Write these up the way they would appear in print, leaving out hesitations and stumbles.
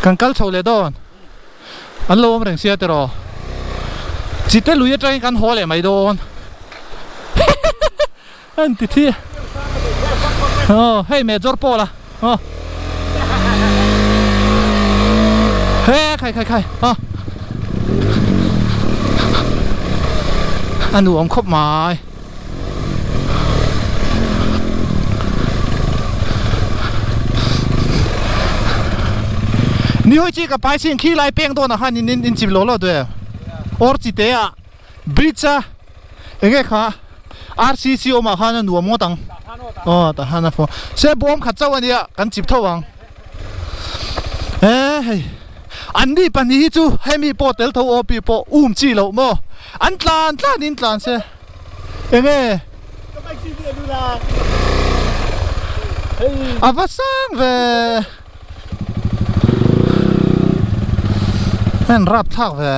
Kan kal chho leh dawn. An lo awm reng sia tiraw. Chite lui atangin kan haw leh mai dawn. An ti thi. Aw hei major pawl a. Aw. He khai khai khai. Aw. A nuam khawp mai. Ni hoi chi ka pai chin khi lai peng dawn ah khan in in chim lo lo duh em or chi te ah bridge a enge kha RCC awm ah khan a nuam ngawt ang aw tah khan a fo se bawm khat chauh ania kan chip tho ang e hei an ni pahnih hi chu hemi pawh tel tho OP pawh um chi loh maw an tlan tlan in tlan se. Enge? A va sang ve. Heng rap thlak ve.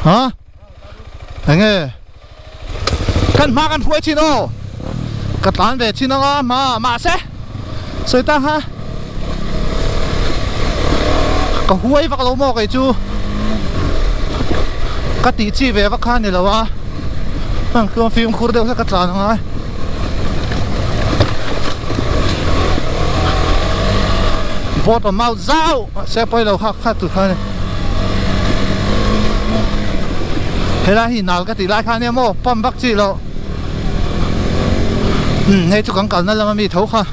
Ha? Enge? Kan hma kan hruai chin aw. Ka tlan ve chin anga hma mahse sawi ta ha. Ka huai vak lo maw kei chu. Ka tih chi ve vak kha a ni lo a. Heng chuan fimkhur deuh hlek ka tlan angai. Bottom out zau mahse pawi lo kha kha tur kha a ni. Helai hi nal ka tih lai kha ania maw pump vak chi loh. Umm hei chu kan kalna lama mi tho kha.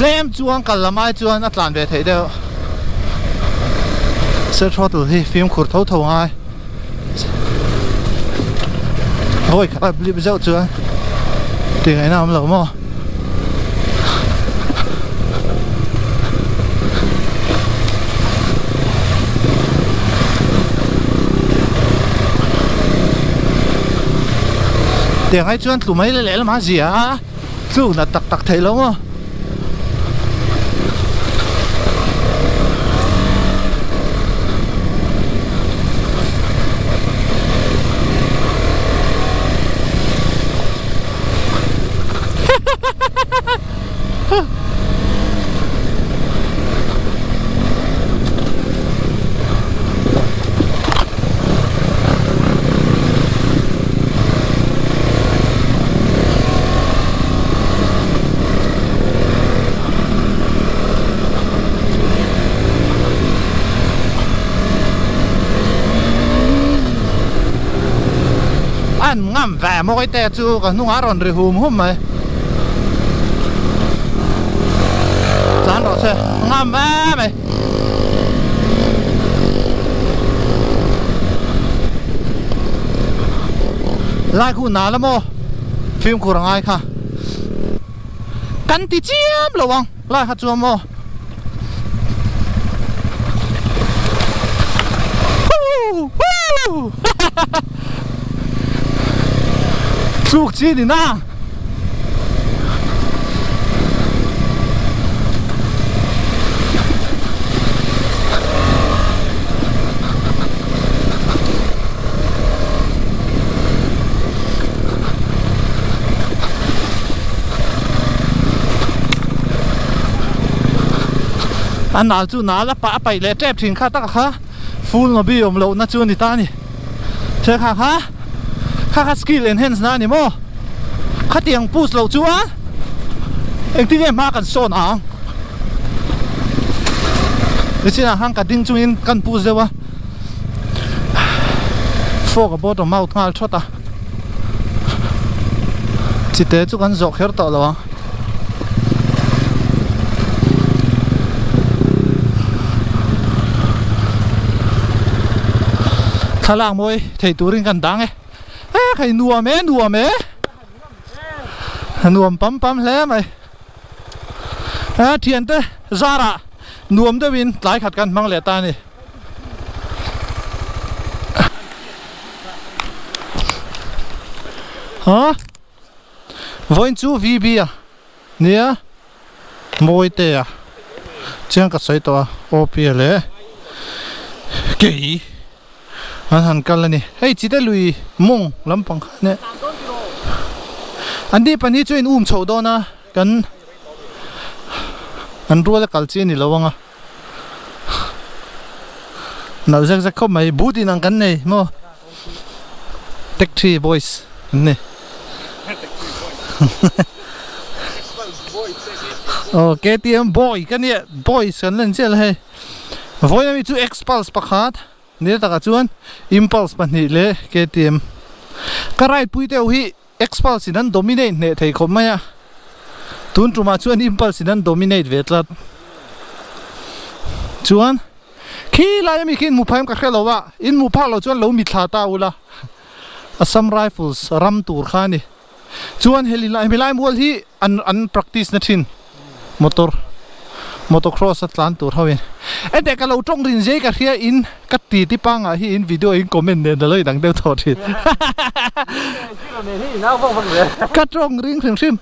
Tlem chuan kal lam ai chuan a tlan ve theih deuh. Sir throttle hi fimkhur tho tho ngai. Vawi khat a blip zeuh chuan tih ngaihna a awm lo maw. Tiang ai chuan tlu mai leh lama zia a tluk nat tak tak theih lo maw. An ngam ve mawi te chu ka hnungah a rawn ri hum hum mai. Tlan rawh se ngam ve mai. Lai khu na la maw fimkhur a ngai kha kan ti chiam lo ang lai kha chuan maw Tluk chi ni na. A nal chu nal a pah a paih leh tep thin kha tak kha full nobi awm loh na chu a ni ta a ni che kha kha kha kha skill enhance na a ni maw khatiang push loh chuan engtin nge hma kan sawn ang nichinah khan ka ding chungin kan push deuh a fork a bottom out nghal thawt a chite chu kan zawh kher tawh lo ang. Thlalak mawi thei turin kan dang e he khai nuam e nuam e nuam pam pam hle mai a thiante zarah nuam deuhin tlai khat kan hmang leh ta a ni. Ha vawiin chu VB a nia Mawitea chiang ka sawi tawh a OP a leh kei an han kal a ni hei chite lui mawng lampang kha nia an ni pahnih chu in um chho dawn a kan an rual a kal chi a ni lo ang a. Nalh zek zek khawp mai boot inang kan nei maw taxi boys an ni aw KTM boy ka nia boys kan len chiah la hei vawiin ami chu Xpulse pakhat ni takah chuan Impulse pahnih leh KTM ka ride pui deuh hi Xpulse in an dominate hneh thei khawp mai a, tun tumah chuan Impulse in an dominate ve tlat. Chuan khi lai ami khi in hmu phaim ka hre lo a, in hmu phak lo chuan lo mithla ta ula, Assam Rifles ram tur kha a ni. Chuan heli lai hemi lai mual hi an an practice na thin motor motocross a tlan tur ho in. Ente ka lo tawng rin zai ka hria in ka ti ti pangah hi in video in comment nen a lo inang deuh tawh thin. Ka tawng ring hrim hrim.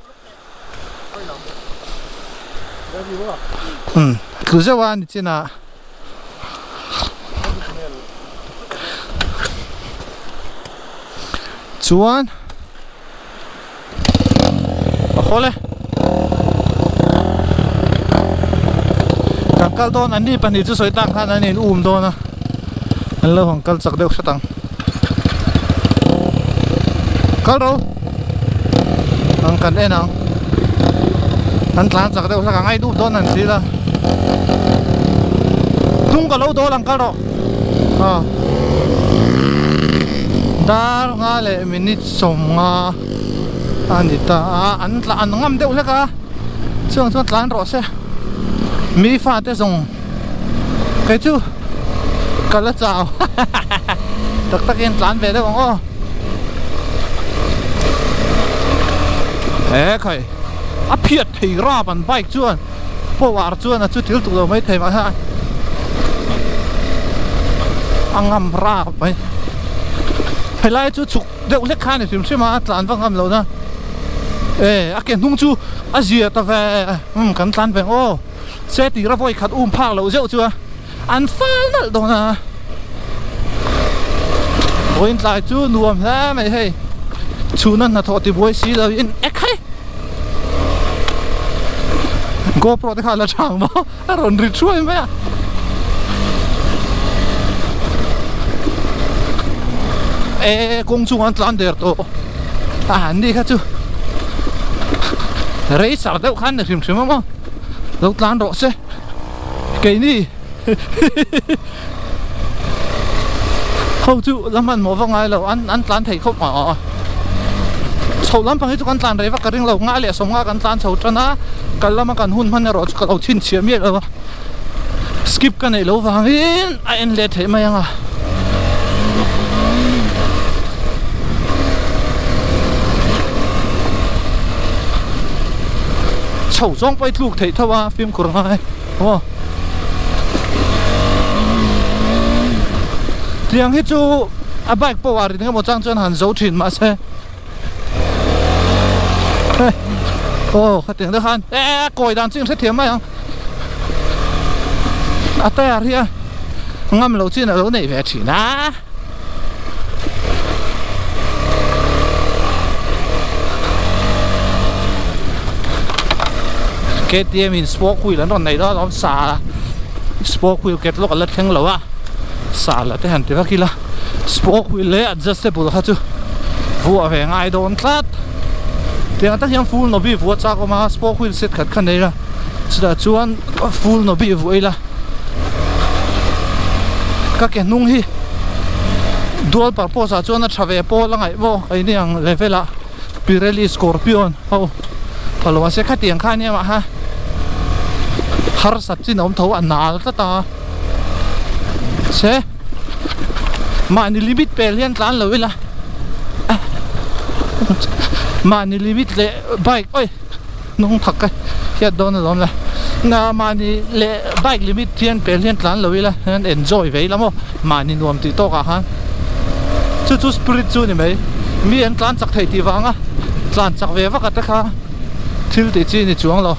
Umm tlu zeuh a ni chinah. Chuan. A hawl e. Kan kal dawn an ni pahnih chu sawi tak khan an in um dawn a an lo han kal chak deuh hret ang kal ro ang kan en ang an tlan chak deuh hlek ang a in um dawn an thil a hnung ka lo dawl ang kal rawh a dar nga leh minute sawmnga a ni ta a an tla an ngam deuh hlek a chuang chuan tlan rawh se mi fate zawng kei chu ka la chau tak tak in tlan ve deuh ang aw he khai a phiat thei rap an bike chuan power chuan a chu thil tuk lo mai thei mah hian a ngam rap mai helai chu chhuk deuh hlek kha a ni hrim hrim a a tlan vak ngam lohna e a ke hnung chu a zia ta ve umm kan tlan ve ang aw se tira vawi khat um phak loh zeuh chu a an fal nalh dawn a vawiin tlai chu nuam hle mai hei chhuna hnathawh tibuai si lo in ek hei GoPro te kha a la chang maw a rawn ri thuai mai a. E kawng chungah an tlan der tawh a han ni kha chu racer deuh khan ni hrim hrim a maw lo tlan rawh se keini ho chu la hmanhmawh vak ngai lo an an tlan thei khawp a chho lampang hi chu kan tlan rei vak ka ring lo nga leh sawmnga kan tlan chho tan a kal lama kan hun hman erawh chu ka lo chhinchhiah miah lo a skip ka neih loh vangin a en let theih mai ang a. Chho zawng pawh i tluk theih tho a fimkhur ngai aw. Tiang hi chu a bike pawh a rin emaw chang chuan han zo thin mahse aw khatiang deuh khan e kawi dan chu in hrethiam mai ang a tyre hi a ngam loh chin a lo neih ve thin a. KTM in spoke wheel an rawn nei dawn alawm sa spoke wheel ket lawk a la thleng lo a sa la te han ti vak ila spoke wheel leh adjustable kha chu vuah ve ngai dawn tlat tiang tak hian full nobi vuah chak awm a spoke wheel set khat kha nei ila chutah chuan full nobi vuah ila ka ke hnung hi dual purpose ah chuan a tha ve pawl a ngaih maw keini ang level ah Pirelli Scorpion ho phalo mahse khatiang kha ania mah ha harsat chin a awm tho a nal tlat a se mahni limit pel hian tlan lo ila mahni limit leh bike oi hnung thak ka hiat dawn alawm le na mahni leh bike limit hian pel hian tlan lo ila hian enjoy ve ila maw mahni nuam tih tawk ah khan chu chu spirit chu ni mai. Mi an tlan chak thei tih vanga tlan chak ve vak a te kha thil tih chi ni chuang lo.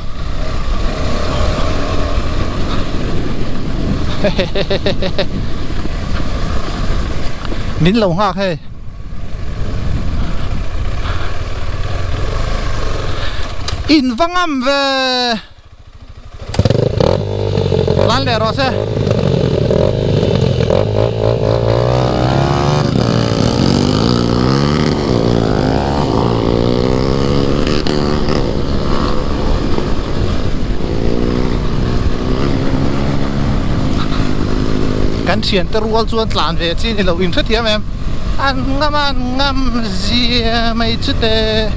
Min lo nghak hei. In va ngam ve. Tlan leh rawh se. Kan thiante rual chuan tlan ve chi ni lo in hrethiam em? An ngam a an ngam zia mai chu teh.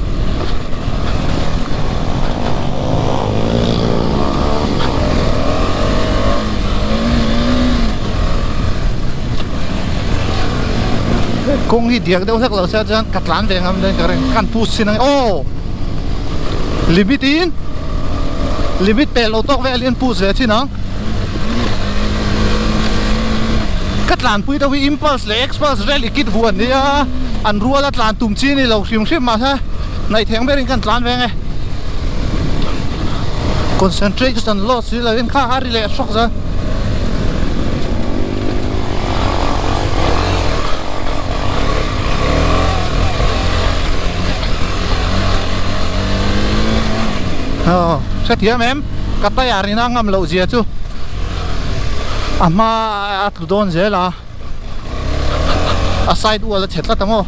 Kawng hi diak deuh hlek lo sia chuan ka tlan ve ngam dawn ka ring kan pu sin ang aw limit in limit peh lo tawk vel in push ve thin ang ka tlanpui deuh hi impulse leh expulse rally kit vuan nia an rual a tlan tum chi ni lo hrim hrim mahse Ngaihtheng berin kan tlan veng e. Concentration loss si lovin kha a ri leh hrawk zan. Aw, hrethiam em? Ka tayar ina ngam loh zia chu a hma a tlu dawn zel a. A side wall a chhe tlat ang aw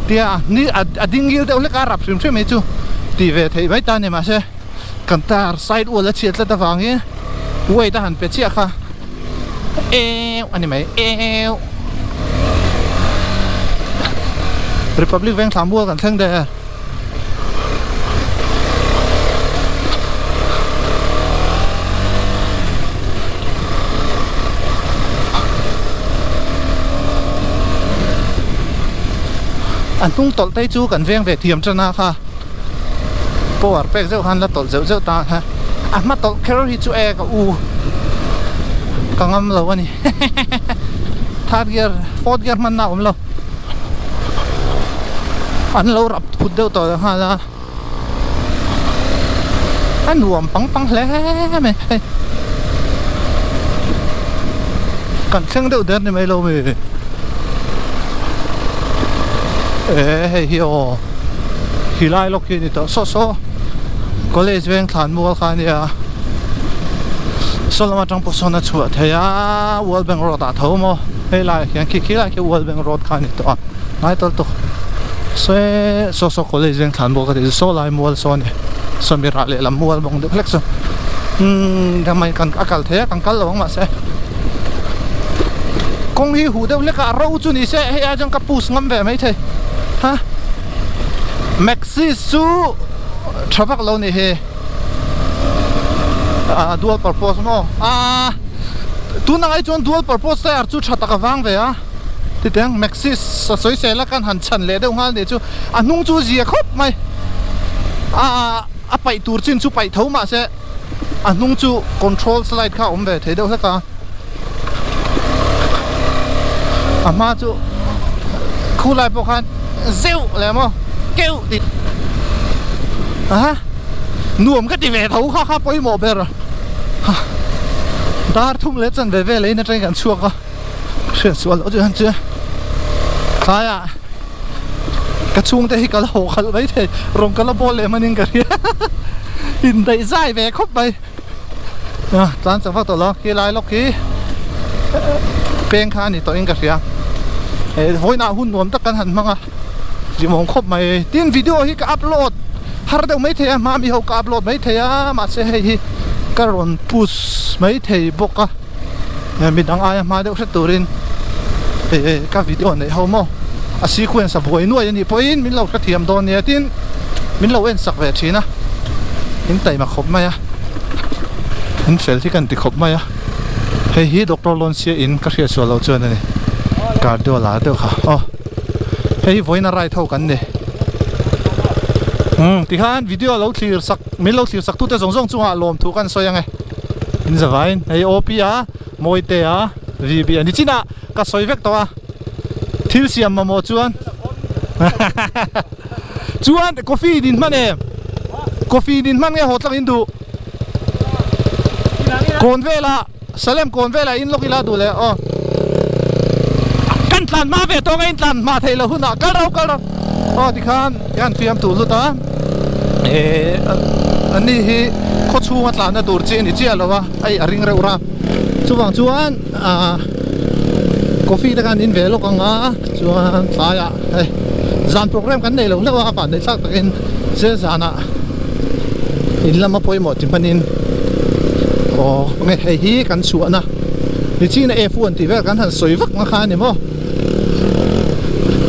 tia a ni a ding ngil deuh hlek a rap hrim hrim mai chu tih ve theih mai ta a ni mahse kan tar side wall a chhiat tlat avangin weight a han pe chiah kha eu a ni mai eu Republic Vengthla mual kan thleng der. A hnung tawlh te chu kan veng ve thiam tan a kha power pek zeuh khan la tawlh zeuh zeuh ta kha a hma tawlh kher hi chu e ka u ka ngam lo a ni third gear fourth gear hmanna a awm lo. An lo rap phut deuh tawh nghal a a nuam pang pang hle mai hei kan thleng deuh der ni mai lo mi e hei hi aw hi lai lawk hi a ni tawh saw saw college veng thlan mual kha a nia saw lam atang pawh sawn a chhuah theih a world bank road ah tho maw hei laiah khian khi khi lai khi world bank road kha a ni tawh a. Ngai tal tawk se saw saw college veng thlan bawk a tih chu saw lai mual saw a ni saw mi rah lehlam mual bawk deuh hlek chu umm damai kan a kal thei a kan kal lo ang mahse kawng hi huh deuh hlek a a ro chu ni se hei ai chuan ka push ngam ve maithei ha maxis chu tha vak lo ni hi ah dual purpose maw ah tunah ai chuan dual purpose tyre chu tha tak a vang ve a. Titiang Maxis a sawi sel a kan han chhan leh deuh nghal nih chu a hnung chu zia khawp mai a a paih tur chin chu paih tho mahse a hnung chu control slide kha a awm ve thei deuh hlek a a hma chu khulai pawh khan zeuh leh maw keuh tih a nuam ka ti ve tho kha kha pawimawh ber dar thum leh chanve vel in atangin kan chhuak a. Hriat sual loh chuan chu tlaiah ka chhungte hi ka la haw khalh mai thei rawn ka la bawl leh hmanin ka hria indaih zai ve khawp mai a tlan chak vak tawh lo khi lai lawk hi peng kha a ni tawhin ka hria vawiinah hun nuam tak kan han hmang a hlimawm khawp mai tin video hi ka upload har deuh mai thei a hma mi ho ka upload mai thei a mahse hei hi ka rawn push mai thei bawk a. Midang aia hma deuh hret turin ka video neih ho maw a sequence a buai nuai anih pawhin min lo hrethiam dawn nia tin min lo en sak ve thin a in taima khawp mai a in fel hi kan ti khawp mai a hei hi doctor Lawnsia in ka hriat sual loh chuan a ni cardio la deuh kha aw hei hi vawiin a ride ho kan ni umm tikhan video lo thlir sak min lo thlir sak tute zawng zawng chungah lawmthu kan sawi ang e. In zavain hei OP a Mawitea VB a ni chin ah ka sawi vek tawh a thil siam mamawh chuan Chuan coffee in hman em? Coffee in hman nge haw tlak in duh? Kawn velah Salem kawn velah in lawk ila duh leh aw. Kan tlan hma ve tawng a in tlan hma theih loh hunah kal ro kal ro aw tikhan kan fiam tur lut a eh ani hi khaw chhunga tlanna tur chi a ni chiah lo a hei a ring reuh rap chuvang chuan ah coffee te khan in ve lawk ang a chuan tlaiah hei zan program kan nei lo hlauh a van neih thlak takin zel zanah in lama pawimawh ti hmanin aw nge hei hi kan chhuahna nichina F1 tih vel kan han sawi vak na kha a ni maw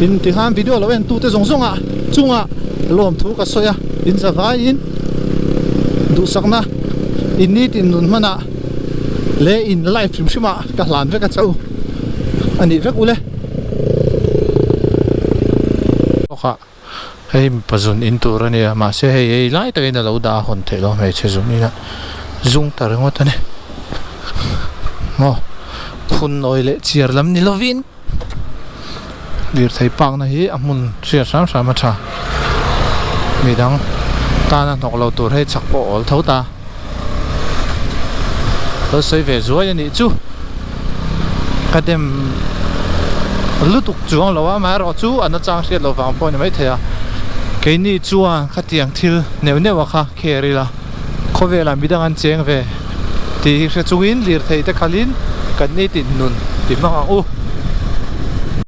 in tikhan video lo en tute zawng zawng ah chungah lawmthu ka sawi a in za vaiin duhsakna in nitin nun hmanah leh in live hrim hrim ah ka hlan vek a chauh a nih vek ule. Hei mipa zun in tur a nia mahse hei ei lai takin a lo dah a hawn theih loh hmeichhe zun in a zung ta ringawt a ni maw phun nawi leh chiar lam ni lovin lirthei park na hi a hmun hriat hram hram a tha midang tana hnawk lo tur hei chak pawh a awl tho ta lo sawi ve zuai a nih chu ka dem lutuk chuang lo a amaherawh chu a nachang hriat loh vang pawh a ni maithei a keini chuan khatiang thil neuh neuh a kha kher ila khawvelah midang an cheng ve tih hi hre chungin lirthei te khalhin kan ni tih nun ti hmang ang u.